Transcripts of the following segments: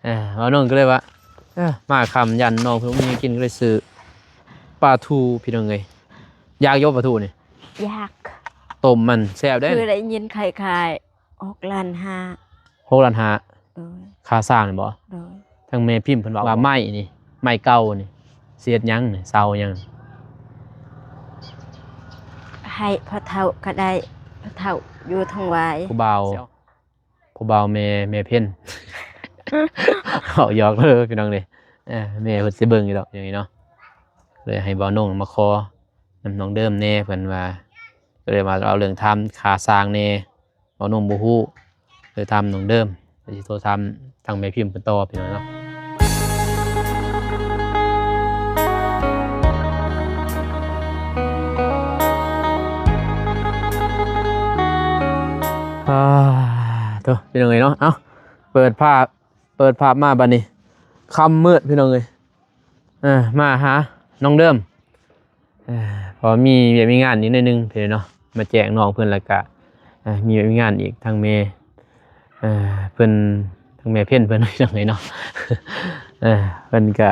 ເອີ ບ່າວນົງກໍເລີຍວ່າ ເອີ ມາຄ່ຳຢ້ານນ້ອງເພິ່ນບໍ່ມີຫຍັງກິນ ກໍເລີຍຊື້ປາທູພີ່ນ້ອງເອີຍ. ຢາກຢູ່ປາທູນີ້? ຢາກ. ຕົ້ມມັນແຊບເດ້. ຄືໄດ້ຍິນຂາຍໆ ຫົກລ້ານຫ້າ. ຫົກລ້ານຫ້າ? ໂດຍ. ຄາສ້າງນີ້ບໍ່? ໂດຍ. ທາງແມ່ພິມເພິ່ນເວົ້າວ່າໄມ້ນີ້ ໄມ້ເກົ່ານີ້ ຊິເຮັດຫຍັງນີ້ ເສົາຫຍັງ? ໃຫ້ພໍ່ເຖົ້າກໍໄດ້ ພໍ່ເຖົ້າຢູ່ທາງວາຍ. ຜູ້ບ່າວ ຜູ້ບ່າວແມ່ ແມ່ເພັນ ເວົ້າຢອກເດີພີ່ນ້ອງເດີ. ເອີ ແມ່ເພິ່ນຊິເບິ່ງຢູ່ດອກ ຢ່າງນີ້ເນາະ. ເລີຍໃຫ້ບ່າວນົງມາຂໍນຳນ້ອງເດີມແດ່ ເພິ່ນວ່າ ກໍເລີຍມາເວົ້າເລື່ອງຖາມຄ່າສ້າງແດ່ ບ່າວນົງບໍ່ຮູ້ ເລີຍຖາມນ້ອງເດີມ. ດຽວຊິໂທຖາມທາງແມ່ພິມເພິ່ນຕໍ່ພີ່ນ້ອງເນາະ. ອ່າ ໂຕ ພີ່ນ້ອງເອີຍເນາະ. ເອົ້າ ເປີດພາບ ເປີດພາບມາບັດນີ້ ຄ່ຳມືດພີ່ນ້ອງເອີຍ. ເອີ ມາຫານ້ອງເດີມ ເອີ ເພາະມີວຽກມີງານນິດໜ້ອຍໜຶ່ງເພິ່ນເນາະ ມາແຈ້ງນ້ອງເພິ່ນ ແລ້ວກະ ເອີ ມີວຽກມີງານອີກ ທາງແມ່ ເອີ ເພິ່ນ ທາງແມ່ເພັນເພິ່ນ ພີ່ນ້ອງເອີຍເນາະ. ເອີ ເພິ່ນກະ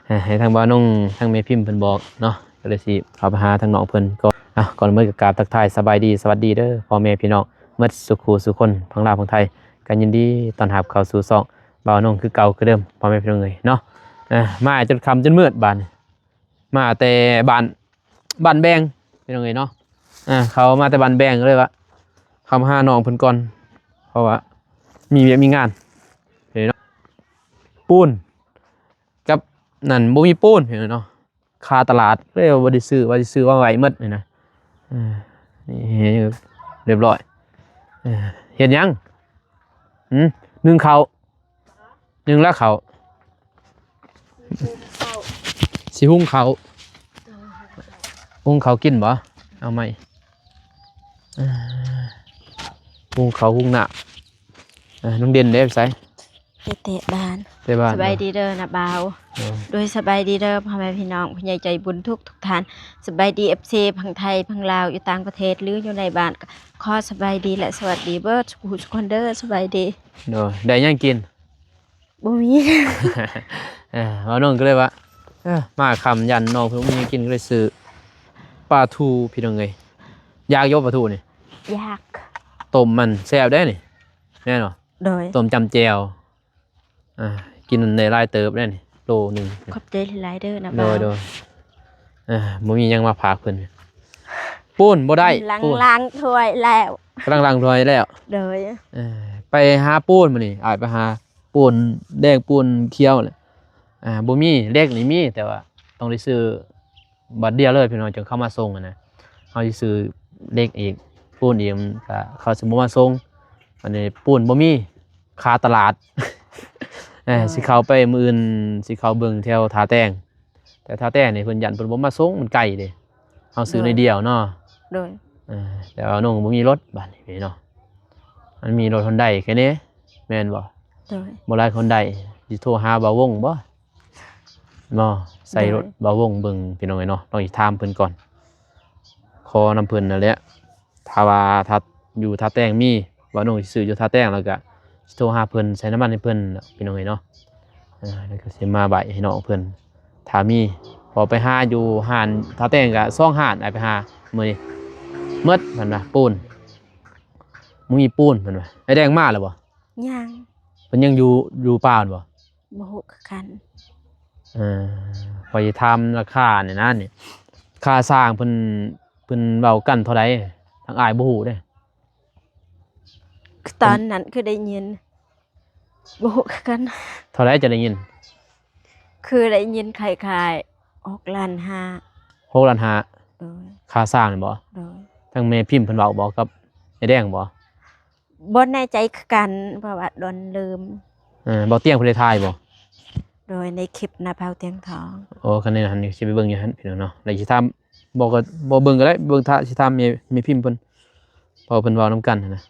ເອີ ໃຫ້ທາງບ່າວນົງ ທາງແມ່ພິມເພິ່ນບອກເນາະ ກໍເລີຍຊິເຂົ້າໄປຫາທາງນ້ອງເພິ່ນກ່ອນ. ເອົາ ກ່ອນອື່ນກໍກາບທັກທາຍສະບາຍດີ ສະຫວັດດີເດີ ພໍ່ແມ່ພີ່ນ້ອງໝົດສູ່ຄູ່ສູ່ຄົນ ທັງລາວທັງໄທ ກໍຍິນດີຕ້ອນຮັບເຂົ້າສູ່ຊ່ອງບ່າວນົງຄືເກົ່າຄືເດີມ ພໍ່ແມ່ພີ່ນ້ອງເອີຍເນາະ. ເອີ ມາຈົນຄ່ຳຈົນມືດບາດນີ້ ມາແຕ່ບ້ານ ບ້ານແບງ ພີ່ນ້ອງເອີຍເນາະ. ເອີ ເຂົ້າມາແຕ່ບ້ານແບງ ກໍເລີຍວ່າເຂົ້າມາຫານ້ອງເພິ່ນກ່ອນ ເພາະວ່າມີວຽກມີງານເນາະ. ປູນກັບນັ້ນ ບໍ່ມີປູນເນາະ ຄາຕະຫຼາດ ເລີຍບໍ່ໄດ້ຊື້ ວ່າຊິຊື້ມາໄວ້ໝົດນີ້ນະ. ເອີ ນີ້ຮຽບຮ້ອຍ. ເອີ ເຮັດຫຍັງ? ຫຶ? ໜຶ້ງເຂົ້າ ໜຶ້ງແລ້ວເຂົ້າ ຊິຫຸງເຂົ້າ ຫຸງເຂົ້າກິນບໍ່? ເອົາໃໝ່ ເອີ ຫຸງເຂົ້າຫຸງນ້ຳ. ເອີ ນ້ອງເດັ່ນເດ້ ໄປໃສ? ໄປເຕະບານ. ເຕະບານ. ສະບາຍດີເດີນ້າບ່າວ. ເອີ ໂດຍ ສະບາຍດີເດີພໍ່ແມ່ພີ່ນ້ອງ ຜູ້ໃຫຍ່ໃຈບຸນທຸກໆທ່ານ. ສະບາຍດີ ເອັຟຊີ ທັງໄທ ທັງລາວ ຢູ່ຕ່າງປະເທດ ຫຼື ຢູ່ໃນບ້ານ ກໍຂໍສະບາຍດີ ແລະ ສະຫວັດດີເບີດສູ່ຜູ້ສູ່ຄົນເດີ. ສະບາຍດີ. ໂດຍ ໄດ້ຫຍັງກິນ? ບໍ່ມີ. ເອີ ບ່າວນົງກໍເລີຍວ່າ ເອີ ມາຄ່ຳຢ້ານນ້ອງເພິ່ນບໍ່ມີຫຍັງກິນ ກໍເລີຍຊື້ປາທູພີ່ນ້ອງເອີຍ. ຢາກຢູ່ປາທູນີ້? ຢາກ. ຕົ້ມມັນແຊບເດ້ນີ້ ແມ່ນບໍ່? ໂດຍ. ຕົ້ມຈ້ຳແຈ່ວ ອ່າ ກິນໄດ້ຫຼາຍເຕີບເດ້ນີ້ ໂລໜຶ່ງ. ຂອບໃຈຫຼາຍໆເດີນະ. ໂດຍ ບ່າວ ໂດຍ. ເອີ ບໍ່ມີຫຍັງມາຝາກເພິ່ນ. ປູນບໍ່ໄດ້ ກຳລັງ ປູນ ລ້າງຖ້ວຍແລ້ວ ກຳລັງລ້າງຖ້ວຍແລ້ວ. ໂດຍ. ເອີ ໄປຫາປູນມື້ນີ້ ອ້າຍໄປຫາປູນແດງ ປູນຂຽວແຫຼະ. ອ່າ ບໍ່ມີ ເຫຼັກນີ້ມີ ແຕ່ວ່າຕ້ອງໄດ້ຊື້ບາດດຽວເລີຍ ພີ່ນ້ອງ ຈຶ່ງເຂົ້າມາສົ່ງຫັ້ນນະ. ເຮົາຊິຊື້ເຫຼັກອີກ ປູນອີກ ມັນກະ ເຂົາຊິບໍ່ມາສົ່ງ. ອັນນີ້ປູນບໍ່ມີ ຄາຕະຫຼາດ. ເອີ ເອີ ຊິເຂົ້າໄປມື້ອື່ນ ຊິເຂົ້າເບິ່ງແຖວທ່າແຕງ ແຕ່ທ່າແຕງນີ້ເພິ່ນຢ້ານເພິ່ນບໍ່ມາສົ່ງ ມັນໄກເດ້ ເຮົາຊື້ໜ້ອຍດຽວເນາະ. ໂດຍ. ເອີ ແຕ່ວ່ານ້ອງບໍ່ມີລົດບາດນີ້ເນາະ ມັນມີລົດຮອນໄດແຄ່ນີ້ ແມ່ນບໍ່? ໂດຍ. ບໍ່ຫຼາຍຄົນໄດ້ ຊິໂທຫາບ່າວວົງບໍ່? ເນາະ ໃສ່ລົດ ໂດຍ ບ່າວວົງເບິ່ງ ພີ່ນ້ອງເອີຍເນາະ. ຕ້ອງຊິຖາມເພິ່ນກ່ອນ ຂໍນຳເພິ່ນນັ້ນແຫຼະ. ຖ້າວ່າ ຖ້າຢູ່ທ່າແຕງມີ ບ່າວນົງຊິຊື້ຢູ່ທ່າແຕງ ແລ້ວກະຊິໂທຫາເພິ່ນ ໃສ່ນ້ຳມັນໃຫ້ເພິ່ນ ພີ່ນ້ອງເອີຍເນາະ. ເອີ ແລ້ວກະຊິມາໄວ້ໃຫ້ນ້ອງເພິ່ນ ຖ້າມີ. ເພາະໄປຫາຢູ່ຮ້ານທ່າແຕງກະສອງຮ້ານ ອ້າຍໄປຫາມື້ນີ້ ໝົດ ເພິ່ນວ່າ ປູນ ບໍ່ມີປູນ ເພິ່ນວ່າ. ອ້າຍແດງມາແລ້ວບໍ່? ຍັງ. ເພິ່ນຍັງຢູ່ ຢູ່ປ່າແມ່ນບໍ່? ບໍ່ຮູ້ຄືກັນ. ເອີ ຂ້ອຍຊິຖາມລາຄານີ້ນະນີ້ ຄ່າສ້າງເພິ່ນ ເພິ່ນເວົ້າກັນເທົ່າໃດ? ທາງອ້າຍບໍ່ຮູ້ເດ້. ຄືຕອນນັ້ນຄືໄດ້ຍິນ ບໍ່ຮູ້ຄືກັນ. ເທົ່າໃດຈະໄດ້ຍິນ? ຄືໄດ້ຍິນຄ້າຍໆ ຫົກລ້ານຫ້າ. ຫົກລ້ານຫ້າ? ໂດຍ. ຄ່າສ້າງນີ້ບໍ່? ໂດຍ. ທາງແມ່ພິມເພິ່ນເວົ້າບໍ່ ກັບອ້າຍແດງບໍ່? ບໍ່ແນ່ໃຈຄືກັນ ເພາະວ່າດົນລືມ. ເອີ ເບົາຕຽງເພິ່ນໄດ້ຖ່າຍບໍ່? ໂດຍ ໃນຄລິບນະ ເບົາຕຽງທອງ. ໂອ້ ຄັນແນວນັ້ນຊິໄປເບິ່ງຢູ່ຫັ້ນ ພີ່ນ້ອງເນາະ. ແລ້ວຊິຖາມ ບໍ່ກໍບໍ່ເບິ່ງກໍໄດ້ ເບິ່ງຖ້າຊິຖາມແມ່ ແມ່ພິມເພິ່ນ ເພາະເພິ່ນເວົ້ານຳກັນຫັ້ນນະ.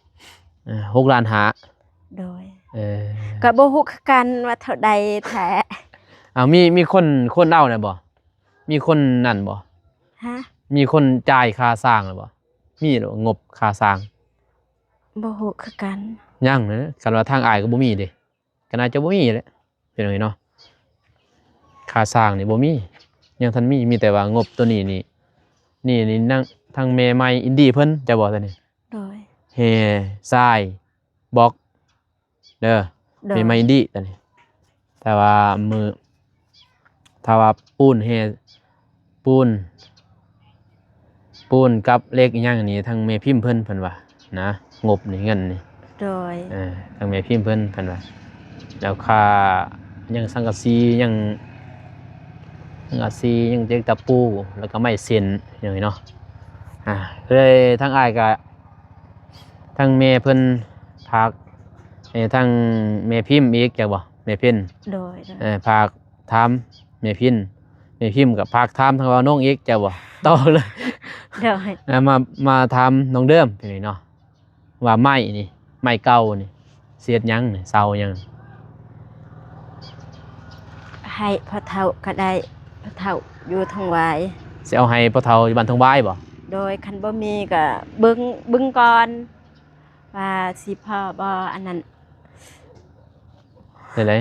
ເອີ ຫົກລ້ານຫ້າ. ໂດຍ. ເອີ ກໍບໍ່ຮູ້ຄືກັນວ່າເທົ່າໃດແທ້. ເອົາ ມີ ມີຄົນ ຄົນເອົາແລ້ວບໍ່? ມີຄົນນັ້ນບໍ່? ຮະ? ມີຄົນຈ່າຍຄ່າສ້າງແລ້ວບໍ່? ມີແລ້ວ ງົບຄ່າສ້າງ? ບໍ່ຮູ້ຄືກັນ. ຍັງເນາະ ຄັນວ່າທາງອ້າຍກໍບໍ່ມີເດ້. ກໍໜ້າຈະບໍ່ມີແຫຼະ ພີ່ນ້ອງເອີຍເນາະ. ຄ່າສ້າງນີ້ບໍ່ມີ ຍັງທັນມີ ມີແຕ່ວ່າງົບໂຕນີ້ນີ້ ນີ້ນີ້ນາງ ທາງແມ່ໃໝ່ອິນດີເພິ່ນ ເຈົ້າບໍ່ ໂຕນີ້? ໂດຍ. ແຮ່ຊາຍບລັອກເດີ ໂດຍ. ແມ່ໃໝ່ອິນດີໂຕນີ້ ແຕ່ວ່າມື ຖ້າວ່າປູນແຮ່ ປູນ ປູນກັບເຫຼັກອີ່ຫຍັງນີ້ ທາງແມ່ພິມເພິ່ນ ເພິ່ນວ່ານະ ງົບນີ້ ເງິນນີ້ ໂດຍ. ເອີ ທາງແມ່ພິມເພິ່ນ ເພິ່ນວ່າ ແລ້ວຄ່າຫຍັງສັງກະສີ ຫຍັງສັງກະສີ ຫຍັງເຫຼັກຕະປູ ແລ້ວກໍໄມ້ເສັ້ນຫຍັງນີ້ເນາະ. ອ່າ ເລີຍທາງອ້າຍກໍ ທາງແມ່ເພິ່ນຝາກໃຫ້ທາງແມ່ພິມອີກ ຈັກບໍ່ ແມ່ເພັນ? ໂດຍ ໂດຍ. ເອີ ຝາກ ຖາມແມ່ພິມ ແມ່ພິມກໍຝາກຖາມທາງບ່າວນົງອີກ ເຈົ້າບໍ່? ຕໍ່ເລີຍ ໂດຍ. ເອົາ ມາ ມາຖາມນ້ອງເດີມນີ້ເນາະ ວ່າໄມ້ນີ້ ໄມ້ເກົ່ານີ້ ຊິເຮັດຫຍັງນີ້ ເສົາຫຍັງ? ໃຫ້ພໍ່ເຖົ້າກໍໄດ້ ພໍ່ເຖົ້າຢູ່ທາງຫວາຍ. ຊິເອົາໃຫ້ພໍ່ເຖົ້າຢູ່ບ້ານທາງຫວາຍບໍ່? ໂດຍ. ຄັນບໍ່ມີກໍບຶງ ບຶງກ່ອນ ວ່າຊິພໍບໍ່ ອັນນັ້ນ ແນວໃດ?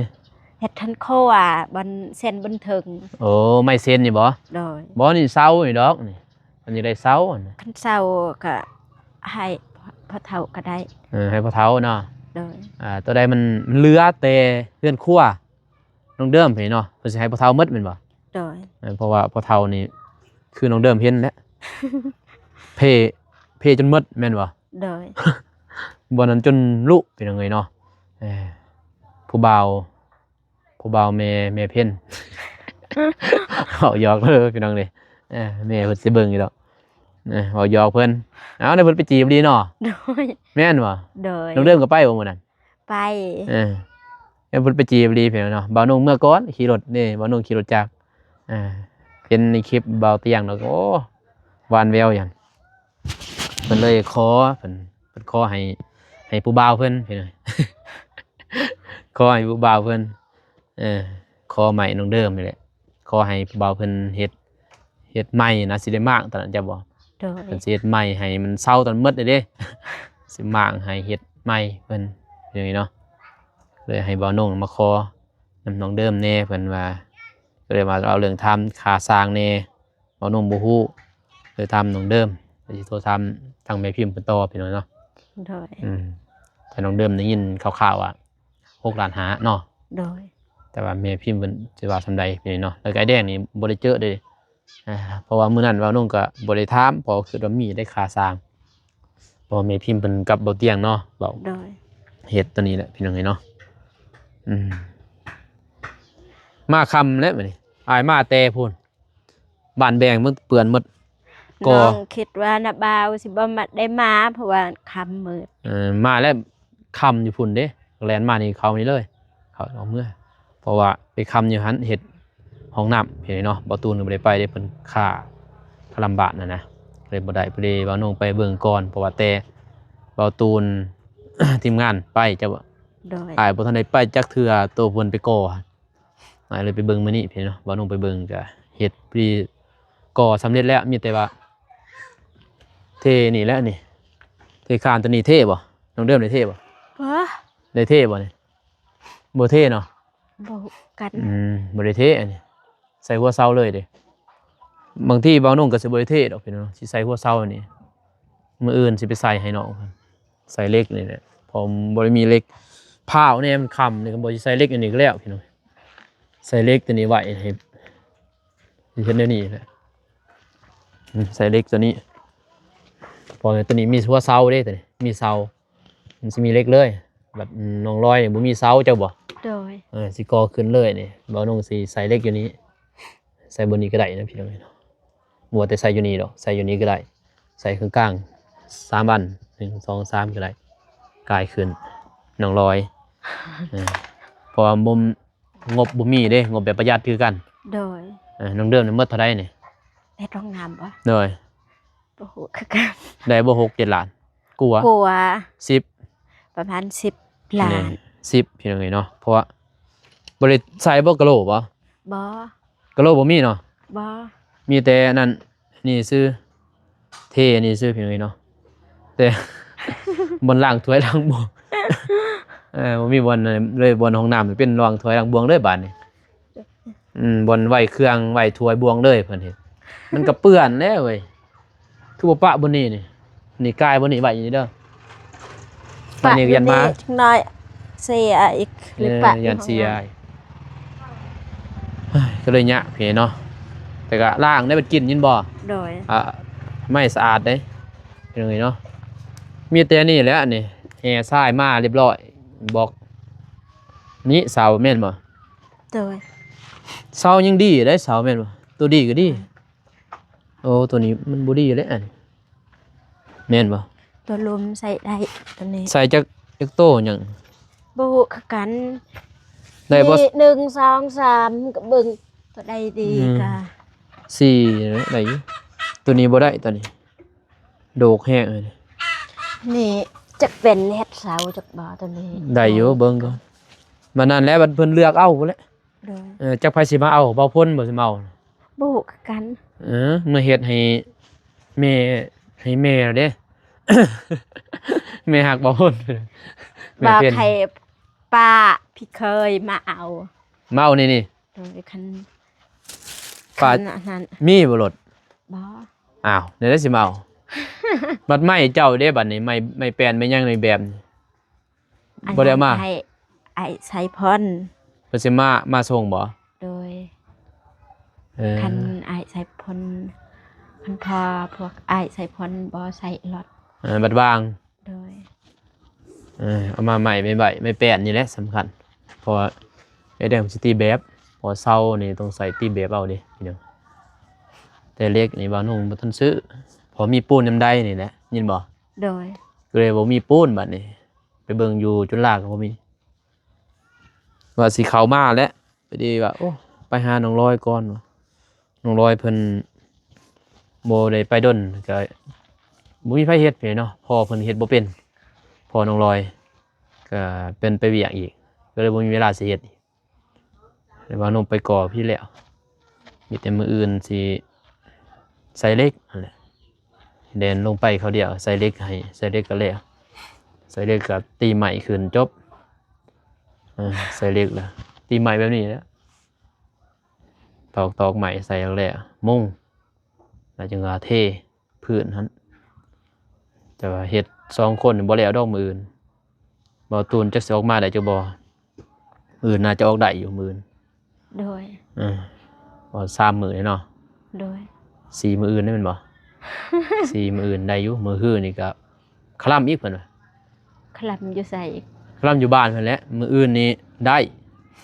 ເຮັດເຮືອນຄົວ ບ່ອນເສັ້ນບ່ອນເທິງ. ໂອ້ ໄມ້ເສັ້ນນີ້ບໍ່? ໂດຍ. ບໍ່ ນີ້ເສົານີ້ດອກນີ້ ມັນຢາກໄດ້ເສົາຫັ້ນນະ. ຄັນເສົາກໍໃຫ້ພໍ່ເຖົ້າກໍໄດ້. ເອີ ໃຫ້ພໍ່ເຖົ້າເນາະ. ໂດຍ. ອ່າ ໂຕໃດມັນ ມັນເຫຼືອແຕ່ເຮືອນຄົວນ້ອງເດີມນີ້ເນາະ ເພິ່ນຊິໃຫ້ພໍ່ເຖົ້າໝົດແມ່ນບໍ່? ໂດຍ. ເອີ ເພາະວ່າພໍ່ເຖົ້ານີ້ຄືນ້ອງເດີມເຫັນແຫຼະ ເພ ເພຈົນໝົດແມ່ນບໍ່? ໂດຍ. ບ່ອນນັ້ນຈົນລຸ ພີ່ນ້ອງເອີຍເນາະ. ເອີ ຜູ້ບ່າວ ຜູ້ບ່າວແມ່ ແມ່ເພັນ ເວົ້າຢອກເດີພີ່ນ້ອງເດີ. ເອີ ແມ່ເພິ່ນຊິເບິ່ງຢູ່ດອກ. ເອີ ເວົ້າຢອກເພິ່ນ. ເອົາ ແລ້ວເພິ່ນໄປຈີບອີ່ຫຼີເນາະ? ໂດຍ. ແມ່ນບໍ່? ໂດຍ. ນ້ອງເດີມກໍໄປບໍ່ມື້ນັ້ນ? ໄປ. ເອີ ແລ້ວເພິ່ນໄປຈີບອີ່ຫຼີພີ່ນ້ອງເນາະ. ບ່າວນົງເມືອກ່ອນ ຂີ່ລົດເດ້ ບ່າວນົງຂີ່ລົດຈັກ. ເອີ ເຫັນໃນຄລິບບ່າວຕຽງແລ້ວກໍ ໂອ້ ຫວານແວວຫຍັງ ເພິ່ນເລີຍຂໍ ເພິ່ນ ເພິ່ນຂໍໃຫ້ ໃຫ້ຜູ້ບ່າວເພິ່ນ ພີ່ນ້ອງ ຂໍໃຫ້ຜູ້ບ່າວເພິ່ນ ເອີ ຂໍໃໝ່ນ້ອງເດີມນີ້ແຫຼະ ຂໍໃຫ້ຜູ້ບ່າວເພິ່ນເຮັດ ເຮັດໃໝ່ນະ ຊິໄດ້ມ້າງຕອນນັ້ນ ເຈົ້າບໍ່? ໂດຍ. ເພິ່ນຊິເຮັດໃໝ່ໃຫ້ມັນເຊົາຕອນໝົດເດ້ ຊິມ້າງໃຫ້ເຮັດໃໝ່ເພິ່ນ ຢ່າງນີ້ເນາະ. ເລີຍໃຫ້ບ່າວນົງມາຂໍນຳນ້ອງເດີມແດ່ ເພິ່ນວ່າ ກໍເລີຍວ່າເອົາເລື່ອງຖາມຄ່າສ້າງແດ່ ບ່າວນົງບໍ່ຮູ້ ເລີຍຖາມນ້ອງເດີມ ກໍຊິໂທຖາມທາງແມ່ພິມເພິ່ນຕໍ່ ພີ່ນ້ອງເນາະ. ໂດຍ. ອືມ ແຕ່ນ້ອງເດີມໄດ້ຍິນຂ່າວໆວ່າຫົກລ້ານຫ້າເນາະ. ໂດຍ. ແຕ່ວ່າແມ່ພິມເພິ່ນຊິວ່າສ່ຳໃດ ພີ່ນ້ອງເນາະ. ແລ້ວກໍອ້າຍແດງນີ້ບໍ່ໄດ້ເຈີເດ້ ອ່າ ເພາະວ່າມື້ນັ້ນບ່າວນົງກໍບໍ່ໄດ້ຖາມ ເພາະຄິດວ່າມີໄດ້ຄ່າສ້າງ ເພາະວ່າແມ່ພິມເພິ່ນກັບເບົາຕຽງເນາະ ເວົ້າ ໂດຍ ເຮັດຕົວນີ້ແຫຼະ ພີ່ນ້ອງເອີຍເນາະ. ອືມ ມາຄ່ຳແລ້ວບັດນີ້ ອ້າຍມາແຕ່ພຸ້ນ ບ້ານແບງໝົດ ເປື້ອນໝົດ ກໍ ນ້ອງຄິດວ່ານ້າບ່າວຊິບໍ່ມາ ໄດ້ມາ ເພາະວ່າຄ່ຳມືດ. ເອີ ມາແລ້ວຄ່ຳຢູ່ພຸ້ນເດ້ ແລ່ນມານີ້ເຂົ້ານີ້ເລີຍ ເຂົ້າອອກເມືອ ເພາະວ່າໄປຄ່ຳຢູ່ຫັ້ນ ເຮັດຫ້ອງນ້ຳ ເຫັນເນາະ. ບ່າວຕູນກໍບໍ່ໄດ້ໄປເດ້ ເພິ່ນຄາ ຄາລຳບາດຫັ້ນນະ ເລີຍບໍ່ໄດ້. ພໍດີບ່າວນົງໄປເບິ່ງກ່ອນ ເພາະວ່າແຕ່ບ່າວຕູນ ທີມງານໄປ ເຈົ້າ ໂດຍ ອ້າຍບໍ່ທັນໄດ້ໄປຈັກເທື່ອ ໂຕເພິ່ນໄປກໍ່ ອ້າຍເລີຍໄປເບິ່ງມື້ນີ້ ພີ່ນ້ອງ. ບ່າວນົງໄປເບິ່ງກະເຮັດພໍດີ ກໍ່ສຳເລັດແລ້ວ ມີແຕ່ວ່າເທນີ້ແຫຼະນີ້ ເທຄານຕົວນີ້ເທບໍ່? ນ້ອງເດີມໄດ້ເທບໍ່? ບໍ່ ໄດ້ເທບໍ່ນີ້? ບໍ່ເທເນາະ? ບໍ່ຮູ້ກັນ. ອືມ ບໍ່ໄດ້ເທອັນນີ້ ໃສ່ຫົວເສົາເລີຍເດ້. ບາງທີບ່າວນົງກໍຊິບໍ່ໄດ້ເທດອກ ພີ່ນ້ອງ ຊິໃສ່ຫົວເສົາອັນນີ້ ມື້ອື່ນຊິໄປໃສ່ໃຫ້ນ້ອງ ໃສ່ເຫຼັກນີ້ແຫຼະ ເພາະບໍ່ໄດ້ມີເຫຼັກ ພ້າວແດ່ ມັນຄ່ຳນີ້ ກໍບໍ່ຊິໃສ່ເຫຼັກອັນນີ້ກໍແລ້ວ ພີ່ນ້ອງ. ໃສ່ເຫຼັກຕົວນີ້ໄວ້ໃຫ້ ເຮັດແນວນີ້ແຫຼະ ອືມ ໃສ່ເຫຼັກຕົວນີ້ ເພາະຕົວນີ້ມີຫົວເສົາເດ້ ຕົວນີ້ມີເສົາ ມັນຊິມີເຫຼັກເລີຍ. ບັດນ້ອງລອຍນີ້ບໍ່ມີເສົາ ເຈົ້າບໍ່? ໂດຍ. ເອີ ຊິກໍ່ຂຶ້ນເລີຍນີ້ ບ່າວນົງຊິໃສ່ເຫຼັກຢູ່ນີ້ ໃສ່ບ່ອນນີ້ກໍໄດ້ນະ ພີ່ນ້ອງເອີຍເນາະ. ບໍ່ວ່າແຕ່ໃສ່ຢູ່ນີ້ດອກ ໃສ່ຢູ່ນີ້ກໍໄດ້ ໃສ່ເຄິ່ງກາງສາມອັນ ໜຶ່ງ ສອງ ສາມ ກໍໄດ້ ກາຍຂຶ້ນ ນ້ອງລອຍ. ເອີ ເພາະວ່າບໍ່ ງົບບໍ່ມີເດ້ ງົບແບບປະຢັດຄືກັນ. ໂດຍ. ເອີ ນ້ອງເດີມນີ້ໝົດເທົ່າໃດນີ້? ເຮັດຫ້ອງນ້ຳບໍ່? ໂດຍ. ບໍ່ຮູ້ຄືກັນ. ໄດ້ບໍ່ ຫົກເຈັດລ້ານ? ກວ່າ ກວ່າ ສິບ ປະມານສິບລ້ານ. ສິບ ພີ່ນ້ອງເອີຍເນາະ ເພາະວ່າບໍ່ໄດ້ໃສ່ບໍ່ ກະໂຫຼບໍ່? ບໍ່ ກະໂຫຼບໍ່ມີເນາະ? ບໍ່ ມີແຕ່ອັນນັ້ນ ນີ້ຊື່ ເທອັນນີ້ຊື່ ພີ່ນ້ອງເອີຍເນາະ ແຕ່ບ່ອນລ້າງຖ້ວຍລ້າງໝໍ້ ເອີ ບໍ່ມີບ່ອນເລີຍ ບ່ອນຫ້ອງນ້ຳເປັນລອງຖ້ວຍລາງບ່ວງເລີຍບາດນີ້. ອືມ ບ່ອນໄວ້ເຄື່ອງໄວ້ຖ້ວຍບ່ວງເລີຍ ເພິ່ນເຮັດ ມັນກໍເປື້ອນແລ້ວເວີຍ. ຄືບໍ່ປະບ່ອນນີ້ນີ້ ນີ້ກາຍບ່ອນນີ້ໄວ້ຢູ່ນີ້ເດີ. ປະ ອັນນີ້ຢ້ານໝາ ຢູ່ນີ້ຈັກໜ້ອຍ ເສຍອີກ ຫຼືປະ ເອີ ຢ້ານເສຍ ກໍເລີຍຍະເພເນາະ. ແຕ່ກໍລ້າງໄດ້ ມັນກິນ ຍິນບໍ່? ໂດຍ ອ່າ ໄມ້ສະອາດເດ້ ເປັນຫຍັງນີ້ເນາະ. ມີແຕ່ນີ້ແຫຼະ ອັນນີ້ແຫ່ຊາຍມາຮຽບຮ້ອຍ ບອກ ນີ້ເສົາແມ່ນບໍ່? ໂດຍ ເສົາຍັງດີເດ້ ເສົາແມ່ນບໍ່? ຕົວດີກໍດີ. ໂອ້ ຕົວນີ້ມັນບໍ່ດີແລ້ວ ອັນ ແມ່ນບໍ່? ຕົວລຸ່ມໃສ່ໄດ້ ຕົວນີ້ ໃສ່ຈັກ ຈັກໂຕຫຍັງ? ບໍ່ຮູ້ຄືກັນ ໄດ້ບໍ່? ນີ້ ໜຶ່ງ ສອງ ສາມ ກໍເບິ່ງຕົວໃດດີ ອືມ ກໍ ສີ່ ໄດ້ຢູ່. ຕົວນີ້ບໍ່ໄດ້ ຕົວນີ້ໂດກແຮງເລີຍ. ນີ້ຈັກເປັນເຮັດເສົາຈັກບໍ່ ຕົວນີ້ ໄດ້ຢູ່ ເບິ່ງກ່ອນ. ບັດນັ້ນແຫຼະ ບັດເພິ່ນເລືອກເອົາພຸ້ນແຫຼະ. ໂດຍ ເອີ ຈັກໃຜຊິມາເອົາ ເບົາພົນບໍ່ຊິມາເອົາ? ບໍ່ຮູ້ຄືກັນ. ເອີ ມາເຮັດໃຫ້ແມ່ ໃຫ້ແມ່ເດ້ ແມ່ຮັກເບົາພົນ ແມ່ເພັນ ບອກໃຫ້ປ້າພີ່ເຄີຍມາເອົາ ມາເອົານີ້ນີ້. ໂດຍ ຄັນ ປ້າ ຄັນອັນນັ້ນ ມີບໍ່ລົດ? ບໍ່. ອ້າວ ແນວໃດຊິມາເອົາ? ບັດໄມ້ເຈົ້າເດ້ ບັດນີ້ ໄມ້ ໄມ້ແປ້ນ ໄມ້ຫຍັງ ໄມ້ແບບນີ້ ບໍ່ໄດ້ເອົາມາ ໃຫ້ອ້າຍໄຊພອນ ເພິ່ນຊິມາ ມາສົ່ງບໍ່? ໂດຍ ເອີ ຄັນອ້າຍໄຊພອນ ຄັນພໍພວກອ້າຍໄຊພອນບໍ່ໃສ່ລົດ ເອີ ບັດວາງ. ໂດຍ ເອີ ເອົາມາໄມ້ ໄມ້ໃບ ໄມ້ແປ້ນນີ້ແຫຼະສຳຄັນ ເພາະວ່າໄອ້ແດງຊິຕີແບບ ເພາະເສົານີ້ຕ້ອງໃສ່ຕີແບບເອົາເດ້ພີ່ນ້ອງ. ແຕ່ເຫຼັກນີ້ບ່າວໜຸ່ງບໍ່ທັນຊື້ ເພາະມີປູນນຳໃດນີ້ແຫຼະ ຍິນບໍ່? ໂດຍ ກໍເລີຍບໍ່ມີປູນ ບັດນີ້ໄປເບິ່ງຢູ່ຈຸນລາກໍບໍ່ມີ. ວ່າຊິເຂົ້າມາແຫຼະ ພໍດີວ່າ ໂອ້ ໄປຫານ້ອງລອຍກ່ອນ ນ້ອງລອຍເພິ່ນບໍ່ໄດ້ໄປດົນ ກໍບໍ່ມີໃຜເຮັດເນາະ ພໍ່ເພິ່ນເຮັດບໍ່ເປັນ ພໍ່ນ້ອງລອຍ ກໍເພິ່ນໄປວຽກອີກ ກໍເລີຍບໍ່ມີເວລາຊິເຮັດອີກ. ແຕ່ວ່າໜຸ່ມໄປກໍ່ພີ້ແລ້ວ ມີແຕ່ມື້ອື່ນຊິໃສ່ເຫຼັກຫັ້ນແຫຼະ ແລ່ນລົງໄປຄາວດຽວ ໃສ່ເຫຼັກໃຫ້ ໃສ່ເຫຼັກກໍແລ້ວ ໃສ່ເຫຼັກກໍຕີໄມ້ຂຶ້ນຈົບ. ເອີ ໃສ່ເຫຼັກແລ້ວ ຕີໄມ້ແບບນີ້ແຫຼະ ຕອກ ຕອກໄມ້ໃສ່ແລ້ວ ມຸງ ແລ້ວຈຶ່ງວ່າເທ ພື້ນຫັ້ນ ແຕ່ວ່າເຮັດສອງຄົນນີ້ບໍ່ແລ້ວດອກມື້ອື່ນ. ບໍ່ຕູນຈັກຊິອອກມາໄດ້ຈັກບໍ່? ມື້ອື່ນໜ້າຈະອອກໄດ້ຢູ່ມື້ອື່ນ. ໂດຍ ເອີ ບໍ່ ສາມມື້ເນາະ. ໂດຍ ສີ່ມື້ອື່ນໄດ້ແມ່ນບໍ່? ສີ່ມື້ອື່ນໄດ້ຢູ່ ມື້ຮືນີ້ກໍຄະລຳອີກເພິ່ນວ່າ. ຄະລຳຢູ່ໃສ? ຄະລຳຢູ່ບ້ານເພິ່ນແຫຼະ ມື້ອື່ນນີ້ໄດ້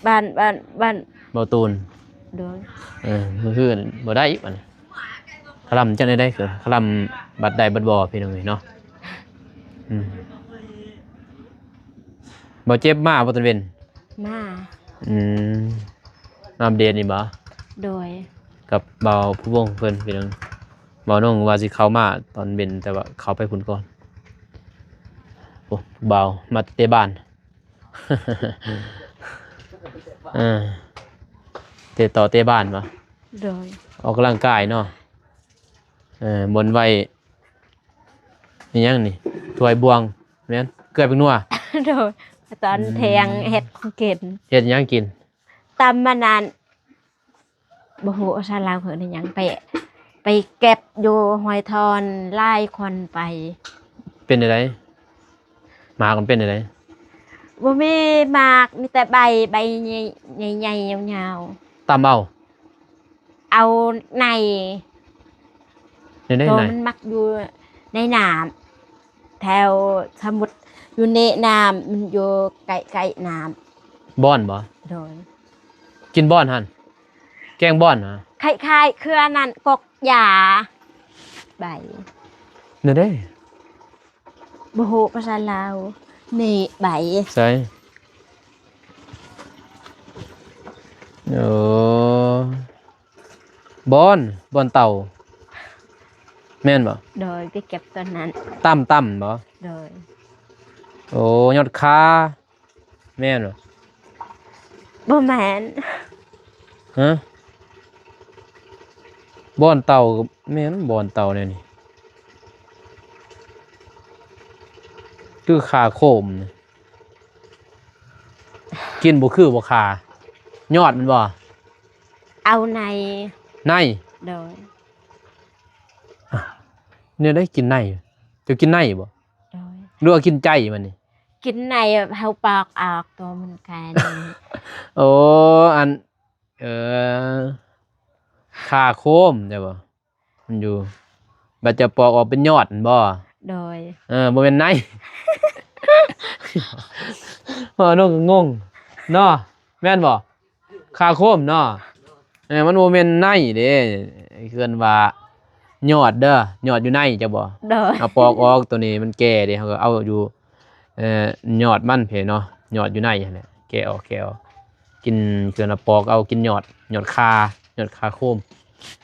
ບ້ານ ບ້ານ ບ້ານບໍ່ຕູນ. ໂດຍ ເອີ ມື້ຮືບໍ່ໄດ້ອີກບັດນີ້ ຄະລຳຈັ່ງໃດ ຄືຄະລຳບັດໄດ້ບັດບໍ່ ພີ່ນ້ອງເອີຍເນາະ. ອືມ ບໍ່ເຈັບມາບໍ່ຕອນເວັນ? ມາ ອືມ ມາອັບເດດນີ້ບໍ່? ໂດຍ ກັບບ່າວພູວົງເພິ່ນ ພີ່ນ້ອງ. ບ່າວນົງວ່າຊິເຂົ້າມາຕອນເວັນ ແຕ່ວ່າເຂົ້າໄປພຸ້ນກ່ອນ. ໂອ້ ບ່າວມາແຕ່ບ້ານ ເອີ ເຕະຕໍ່ເຕະບານບໍ່? ໂດຍ ອອກກຳລັງກາຍເນາະ. ເອີ ບ່ອນໄວ້ອີຫຍັງນີ້ ຖ້ວຍບ່ວງ ແມ່ນ ເກືອແປ້ງນົວ. ໂດຍ ຕອນ ອືມ ທ່ຽງເຮັດຂອງກິນ. ເຮັດຫຍັງກິນ? ຕຳອັນນັ້ນ ບໍ່ຮູ້ພາສາລາວເອີ້ນຫຍັງ ໄປ ໄປເກັບຢູ່ຫ້ວຍທອນ ຫຼາຍຄົນໄປ. ເປັນຈັ່ງໃດ? ໝາກມັນເປັນຈັ່ງໃດ? ບໍ່ມີໝາກ ມີແຕ່ໃບ ໃບໃຫຍ່ ໃຫຍ່ໆ ຍາວໆ. ຕຳເອົາ? ເອົາໃນ ໃນໃດ? ໂຕໃນ ມັນມັກຢູ່ໃນນ້ຳ ແຖວ ສະມຸດ ຢູ່ເນນ້ຳ ມັນຢູ່ໃກ້ໆນ້ຳ. ບ່ອນບໍ່? ໂດຍ ກິນບ່ອນຫັ້ນ ແກງບ່ອນນະ. ຄ້າຍໆ ຄືອັນນັ້ນ ກົກຢາ ໃບ ແນວໃດ? ບໍ່ຮູ້ພາສາລາວ ເນ ໃບ ໃສ? ໂອ້ ບ່ອນ ບ່ອນເຕົາ ແມ່ນບໍ່? ໂດຍ ໄປເກັບຕອນນັ້ນ ຕຳ ຕຳບໍ່? ໂດຍ ໂອ້ ຍອດຄາ ແມ່ນບໍ່? ບໍ່ແມ່ນ ຮະ? ບ່ອນເຕົາ ແມ່ນ ບ່ອນເຕົາແນວນີ້ ຄືຂາໂຄມນີ້. ກິນບໍ່ຄືບໍ່ຄ່າ ຍອດແມ່ນບໍ່? ເອົາໃນ ໃນ ໂດຍ ແນວໃດກິນໃນ? ເຈົ້າກິນໃນບໍ່? ໂດຍ ຫຼືວ່າກິນໃຈມັນນີ້? ກິນໃນ ເຮົາປອກອອກຕົວມັນກາຍ ໂອ້ ອັນ ເອີ ຄາໂຄມ ແມ່ນບໍ່? ມັນຢູ່ ບັດຈະປອກອອກເປັນຍອດແມ່ນບໍ່? ໂດຍ ເອີ ບໍ່ແມ່ນໃນ ເວົ້ານ້ອງກໍງົງເນາະ ແມ່ນບໍ່? ຄາໂຄມເນາະ ເອີ ມັນບໍ່ແມ່ນໃນເດ້ ເອີ້ນວ່າຍອດເດີ ຍອດຢູ່ໃນ ເຈົ້າບໍ່? ໂດຍ ເອົາປອກອອກ ໂຕນີ້ມັນແກ່ເດ້ ເຮົາກໍເອົາຢູ່ ເອີ ຍອດມັນເພເນາະ ຍອດຢູ່ໃນຫັ້ນແຫຼະ ແກະອອກ ແກະອອກ ກິນ ເອີ້ນວ່າປອກເອົາ ກິນຍອດ ຍອດຄາ ຍອດຄາໂຄມ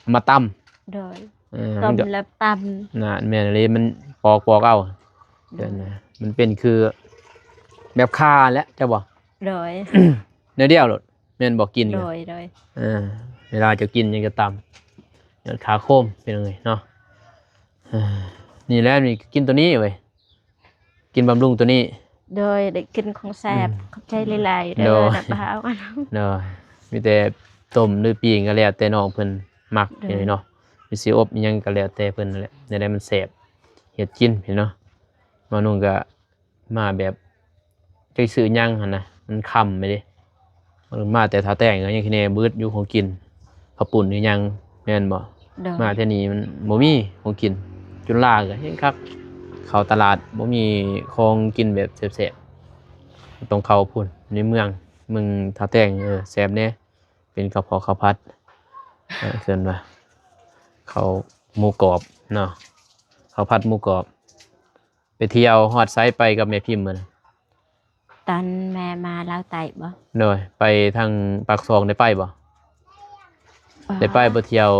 ເອົາມາຕຳ ໂດຍ ເອີ ຕົ້ມແລ້ວຕຳ ນັ້ນແມ່ນເລີຍ ມັນປອກ ປອກເອົາ ໂດຍ ນັ້ນນະ ມັນເປັນຄືແບບຄາແຫຼະ ເຈົ້າບໍ່? ໂດຍ ແນວດຽວໂລດ ແມ່ນບໍ່? ກິນ ໂດຍ ໂດຍ ເອີ ເວລາເຈົ້າກິນຫຍັງກໍຕຳ ຍອດຄາໂຄມ ເປັນຫຍັງເນາະ ເອີ ນີ້ແຫຼະ ນີ້ກິນໂຕນີ້ເວີຍ ກິນບຳລຸງໂຕນີ້ ໂດຍ ໄດ້ກິນຂອງແຊບ ອືມ ຂອບໃຈຫຼາຍໆເດີ ໂດຍ ນະບ່າວ ໂດຍ ມີແຕ່ຕົ້ມຫຼືປີ້ງກໍແລ້ວແຕ່ນ້ອງເພິ່ນມັກ ໂດຍ ເນາະ ຫຼືຊິອົບອີ່ຫຍັງກໍແລ້ວແຕ່ເພິ່ນນັ້ນແຫຼະ ແນວໃດມັນແຊບເຮັດກິນເນາະ ມານຸງກໍ ມາແບບ ຈັກຊື້ຫຍັງຫັ້ນນະ ມັນຄ່ຳແລ້ວເດ້ ມາແຕ່ທ່າແຕງກໍຍັງຄະແນງບຶດຢູ່ ຂອງກິນ ເຂົ້າປຸ້ນອີ່ຫຍັງ ແມ່ນບໍ່? ໂດຍ ມາແຖວນີ້ມັນບໍ່ມີຂອງກິນ ຈຸນລາກໍແຮງຄັກ ເຂົ້າຕະຫຼາດບໍ່ມີຂອງກິນແບບແຊບໆ ຕ້ອງເຂົ້າພຸ້ນໃນເມືອງ ເມືອງທ່າແຕງ ເອີ ແຊບແດ່ ເປັນເຂົ້າເຜາະເຂົ້າຜັດ ເອີ ເອີ້ນວ່າເຂົ້າໝູກອບເນາະ ເຂົ້າຜັດໝູກອບ. ໄປທ່ຽວຮອດໃສ ໄປກັບແມ່ພິມມື້ນັ້ນ? ຕອນແມ່ມາລາວໃຕ້ບໍ່? ໂດຍ ໄປທາງປາກຊ່ອງໄດ້ໄປບໍ່? ບໍ່ ໄດ້ໄປບໍ່ທ່ຽວ?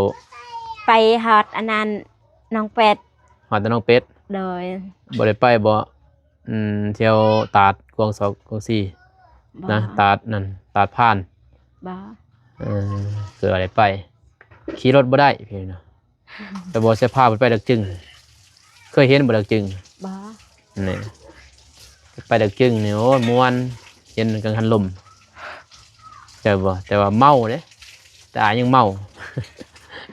ໄປຮອດອັນນັ້ນ ໜອງເປັດ ຮອດແຕ່ໜອງເປັດ? ໂດຍ ບໍ່ໄດ້ໄປບໍ່? ອືມ ທ່ຽວຕາດ ກວາງສອກ ກວາງຊີ ບໍ່ ນະ ຕາດນັ້ນ ຕາດຜ່ານ ບໍ່ ເອີ ເກີດວ່າໄດ້ໄປ ຂີ່ລົດບໍ່ໄດ້ພີ່ນ້ອງ. ແຕ່ບໍ່ເສຍພາໄປດອກຈຶງ ເຄີຍເຫັນບໍ່ດອກຈຶງ? ບໍ່ ນີ້ ໄປດອກຈຶງນີ້ ໂອ້ຍ ມ່ວນ ເຫັນກັງຫັນລົມ ເຈົ້າບໍ່? ແຕ່ວ່າເມົາເດ້ ແຕ່ອ້າຍຍັງເມົາ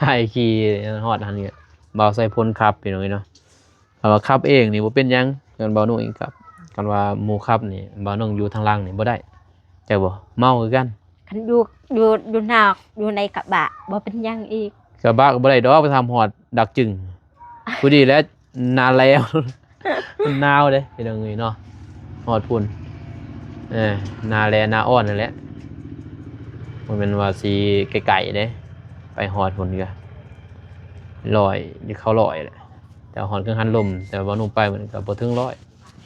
ອ້າຍຂີ່ຮອດຫັ້ນ ບ່າວໄຊພົນຂັບ ພີ່ນ້ອງເອີຍເນາະ. ຖ້າວ່າຂັບເອງນີ້ບໍ່ເປັນຫຍັງ ຄັນບ່າວນຸ່ງເອງຂັບ ຄັນວ່າໝູ່ຂັບນີ້ ບ່າວນຸ່ງຢູ່ທາງຫຼັງນີ້ບໍ່ໄດ້ ເຈົ້າບໍ່? ເມົາຄືກັນ ຄັນຢູ່ ຢູ່ ຢູ່ນອກ ຢູ່ໃນກະບະ ບໍ່ເປັນຫຍັງອີກ ກະບະກໍບໍ່ໄດ້ດອກ ໄປທຳຮອດດາກຈຶງ ພໍດີແຫຼະ ໜ້າແລ້ວ ມັນໜາວເດ້ພີ່ນ້ອງເອີຍເນາະ ຮອດພຸ້ນ ເອີ ໜ້າແລ້ໜ້າຮ້ອນນັ້ນແຫຼະ ບໍ່ແມ່ນວ່າຊິໃກ້ໆເດ້ ໄປຮອດພຸ້ນກໍຮ້ອຍ ຢູ່ເຂົ້າຮ້ອຍແຫຼະ ແຕ່ຮອດກັງຫັນລົມ ແຕ່ວ່າໜຸ່ມໄປມັນກໍບໍ່ເຖິງຮ້ອຍ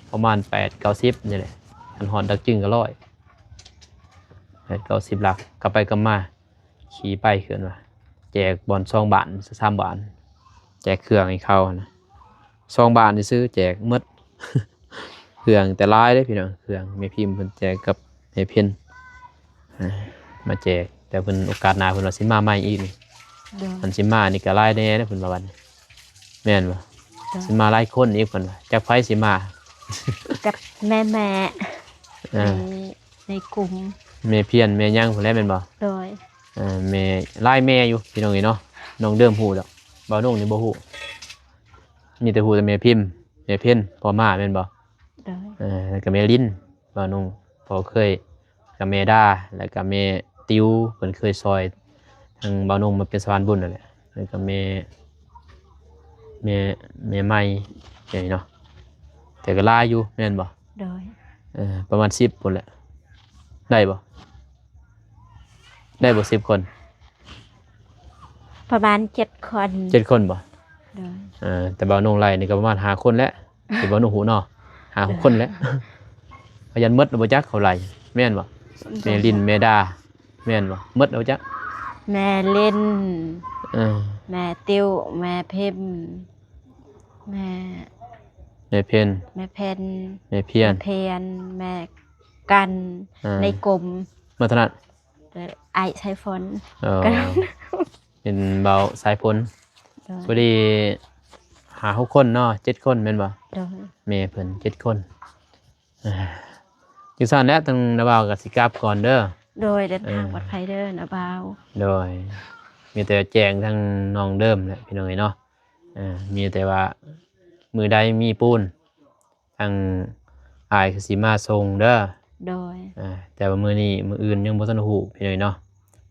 ປະມານແປດເກົ້າສິບນີ້ແຫຼະ ຄັນຮອດດາກຈຶງກໍຮ້ອຍ ແປດເກົ້າສິບຫຼັກ ກັບໄປກັບມາ ຂີ່ໄປຄືນວ່າ ແຈກບ່ອນສອງບາດ ສາມບາດ ແຈກເຄື່ອງໃຫ້ເຂົາຫັ້ນນະ ສອງບາດຊື່ໆ ແຈກໝົດ ເຄື່ອງແຕ່ຫຼາຍເດ້ພີ່ນ້ອງ ເຄື່ອງແມ່ພິມເພິ່ນແຈກກັບແມ່ເພັນ ເອີ ມາແຈກ ແຕ່ເພິ່ນໂອກາດໜ້າເພິ່ນວ່າຊິມາໃໝ່ອີກນີ້ ໂດຍ ຄັນຊິມານີ້ກໍຫຼາຍແດ່ເດ້ເພິ່ນວ່າບັດນີ້ ແມ່ນບໍ່? ໂດຍ ຊິມາຫຼາຍຄົນອີກເພິ່ນວ່າ ຈັກໃຜຊິມາ ກັບແມ່ໆ ເອີ ໃນ ໃນກຸ່ມ ແມ່ພຽນແມ່ຫຍັງພຸ້ນແຫຼະແມ່ນບໍ່? ໂດຍ ເອີ ແມ່ ຫຼາຍແມ່ຢູ່ພີ່ນ້ອງເອີຍເນາະ ນ້ອງເດີມຮູ້ດອກ ບ່າວນຸ່ງນີ້ບໍ່ຮູ້ ມີແຕ່ຮູ້ແຕ່ແມ່ພິມ ແມ່ເພັນ ພໍ່ມາແມ່ນບໍ່? ໂດຍ ເອີ ແລ້ວກໍແມ່ລິນ ບ່າວນຸ່ງພໍເຄີຍກັບແມ່ດາ ແລ້ວກໍແມ່ຕິວ ເພິ່ນເຄີຍຊ່ອຍທາງບ່າວນຸ່ງມາເປັນສະພານບຸນນັ້ນແຫຼະ ແລ້ວກໍແມ່ ແມ່ ແມ່ໃໝ່ ຈັ່ງນີ້ເນາະ ແຕ່ກໍຫຼາຍຢູ່ແມ່ນບໍ່? ໂດຍ ເອີ ປະມານສິບພຸ້ນແຫຼະ ໄດ້ບໍ່? ໄດ້ບໍ່ສິບຄົນ? ປະມານເຈັດຄົນ ເຈັດຄົນບໍ່? ໂດຍ ເອີ ແຕ່ບ່າວນຸ່ງໄລ່ນີ້ກໍປະມານຫ້າຄົນແຫຼະ ທີ່ບ່າວນຸ່ງຮູ້ເນາະ ຫ້າຫົກຄົນແຫຼະ ພະຍານໝົດແລ້ວບໍ່ຈັກ ເຂົາໄລ່ແມ່ນບໍ່? ແມ່ລິນ ແມ່ດາ ແມ່ນບໍ່? ໝົດແລ້ວບໍ່ຈັກ ແມ່ລິນ ເອີ ແມ່ຕິວ ແມ່ພິມ ແມ່ ແມ່ເພັນ ແມ່ເພັນ ແມ່ພຽນ ແມ່ພຽນ ແມ່ກັນ ເອີ ໃນກົມ ໝົດເທົ່ານັ້ນ ແລ້ວອ້າຍສາຍຝົນ ເອີ ເປັນບ່າວສາຍຝົນ ໂດຍ ພໍດີຫ້າຫົກຄົນເນາະ ເຈັດຄົນແມ່ນບໍ່? ໂດຍ ແມ່ເພິ່ນເຈັດຄົນ ເອີ ເ ຈັ່ງຊັ້ນແຫຼະ ທາງນ້າບ່າວກໍຊິກັບກ່ອນເດີ. ໂດຍ ເດີນທາງ ເອີ ປອດໄພເດີນ້າບ່າວ. ໂດຍ ມີແຕ່ແຈ້ງທາງນ້ອງເດີມແຫຼະພີ່ນ້ອງເອີຍເນາະ. ເອີ ມີແຕ່ວ່າມື້ໃດມີປູນ ທາງອ້າຍກໍຊິມາສົ່ງເດີ. ໂດຍ ເອີ ແຕ່ວ່າມື້ນີ້ມື້ອື່ນຍັງບໍ່ທັນຮູ້ພີ່ນ້ອງເນາະ.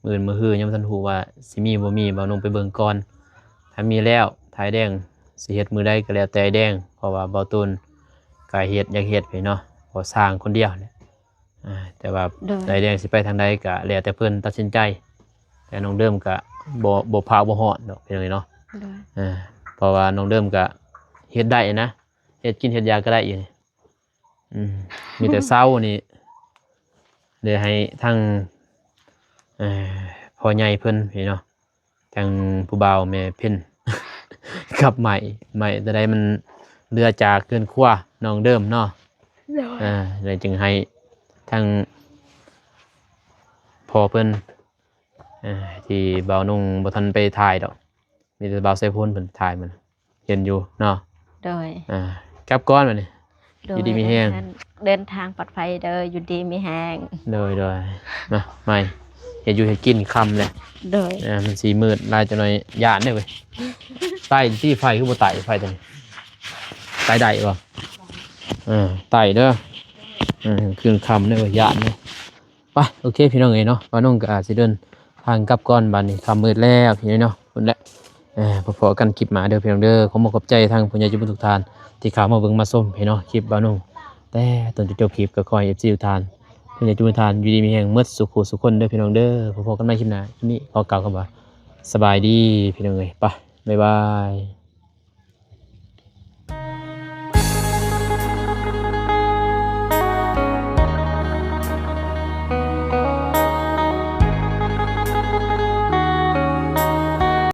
ມື້ອື່ນມື້ຮືຍັງບໍ່ທັນຮູ້ວ່າຊິມີບໍ່ມີ ບ່າວນຸ່ງໄປເບິ່ງກ່ອນ. ຖ້າມີແລ້ວ ຖ້າອ້າຍແດງຊິເຮັດມື້ໃດກໍແລ້ວແຕ່ອ້າຍແດງ ເພາະວ່າບ່າວຕູນກໍເຮັດ ຢາກເຮັດພີ່ນ້ອງເນາະ ເພາະສ້າງຄົນດຽວແຫຼະ. ອ່າ ແຕ່ວ່າ ໂດຍ ອ້າຍແດງຊິໄປທາງໃດກໍແລ້ວແຕ່ເພິ່ນຕັດສິນໃຈ. ແຕ່ນ້ອງເດີມກໍບໍ່ ບໍ່ພ້າວບໍ່ຮ້ອນດອກພີ່ນ້ອງເອີຍເນາະ. ໂດຍ ເອີ ເພາະວ່ານ້ອງເດີມກໍເຮັດໄດ້ນະ ເຮັດກິນເຮັດຢາກໍໄດ້ຢູ່ນີ້. ອືມ ມີແຕ່ເຊົ້ານີ້ ໄດ້ໃຫ້ທາງ ເອີ ພໍ່ໃຫຍ່ເພິ່ນພີ່ນ້ອງເນາະ ທາງຜູ້ບ່າວແມ່ເພັນ ກັບໄມ້ ໄມ້ຕົວໃດມັນເຫຼືອຈາກເຮືອນຄົວນ້ອງເດີມເນາະ. ໂດຍ ເອີ ແລ້ວຈຶ່ງໃຫ້ທາງພໍ່ເພິ່ນ ເອີ ທີ່ບ່າວນຸ່ງບໍ່ທັນໄປຖ່າຍດອກ ມີແຕ່ບ່າວໄຊພູນເພິ່ນຖ່າຍມັນ ເຫັນຢູ່ເນາະ. ໂດຍ ອ່າ ກັບກ່ອນບັດນີ້. ໂດຍ ຢູ່ດີມີແຮງ ເດີນທາງ ເດີນທາງປອດໄພເດີ ຢູ່ດີມີແຮງ. ໂດຍ ໂດຍ ມາ ໄມ້ ເຮັດຢູ່ເຮັດກິນຄ່ຳແລ້ວ. ໂດຍ ອ່າ ມັນຊິມືດຫຼາຍຈັກໜ້ອຍ ຢ້ານເດ້ເວີຍ. ໄຕ້ຕິ ໄຟຄືບໍ່ໄຕ້ ໄຟຕົວນີ້ ໄຕ້ໄດ້ບໍ່? ເອີ ໄຕ້ເດີ ເອີ ຄືຄ່ຳເດ້ເວີຍ ຢ້ານເດ້. ໄປ ໂອເຄພີ່ນ້ອງເອີຍເນາະ ບ່າວນຸ່ງກໍອາດຊິເດີນທາງກັບກ່ອນ ບາດນີ້ຄ່ຳມືດແລ້ວພີ່ນ້ອງເນາະ ພຸ້ນແຫຼະ. ເອີ ພໍ້ກັນຄລິບໜ້າເດີພີ່ນ້ອງເດີ. ຂໍຂອບໃຈທາງຜູ້ໃຫຍ່ໃຈບຸນທຸກທ່ານ ທີ່ເຂົ້າມາເບິ່ງມາຊົມພີ່ນ້ອງ ຄລິບບ່າວນຸ່ງ ແຕ່ຕົ້ນຈົນຈົບຄລິບ. ກໍຂໍໃຫ້ເອັຟຊີທຸກທ່ານ ຜູ້ໃຫຍ່ໃຈບຸນທຸກທ່ານ ຢູ່ດີມີແຮງໝົດສູ່ຄູ່ສູ່ຄົນເດີພີ່ນ້ອງເດີ. ພໍ້ກັນໃໝ່ຄລິບໜ້າ ຄລິບນີ້ຂໍກ່າວຄຳວ່າ ສະບາຍດີພີ່ນ້ອງເອີຍ. ໄປ ບາຍບາຍ.